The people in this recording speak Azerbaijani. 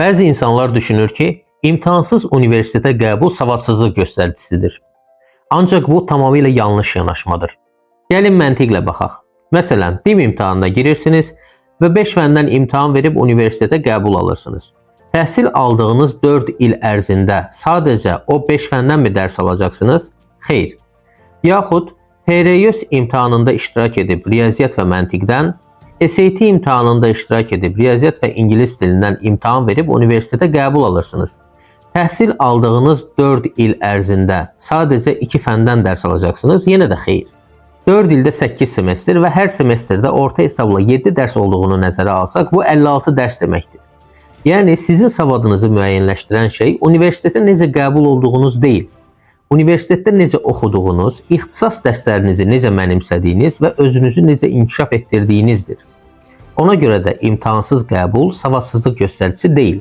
Bəzi insanlar düşünür ki, imtahansız universitetə qəbul savadsızlıq göstəricisidir. Ancaq bu tamamilə yanlış yanaşmadır. Gəlin məntiqlə baxaq. Məsələn, DİM imtahanına girirsiniz və 5 fəndən imtahan verib universitetə qəbul alırsınız. Təhsil aldığınız 4 il ərzində sadəcə o 5 fəndənmi dərs alacaqsınız? Xeyr. Yaxud TRYÖS imtahanında iştirak edib riyaziyyat və məntiqdən, SAT imtahanında iştirak edib riyaziyyat və ingilis dilindən imtahan verib universitetə qəbul alırsınız. Təhsil aldığınız 4 il ərzində sadəcə 2 fəndən dərs alacaqsınız, yenə də xeyr. 4 ildə 8 semestr və hər semestrdə orta hesabla 7 dərs olduğunu nəzərə alsaq, bu 56 dərs deməkdir. Yəni sizin savadınızı müəyyənləşdirən şey universitetə necə qəbul olduğunuz deyil, universitetdə necə oxuduğunuz, ixtisas dərslərinizi necə mənimsədiyiniz və özünüzü necə inkişaf etdirdiyinizdir. Ona görə də imtahansız qəbul savadsızlıq göstəricisi deyil.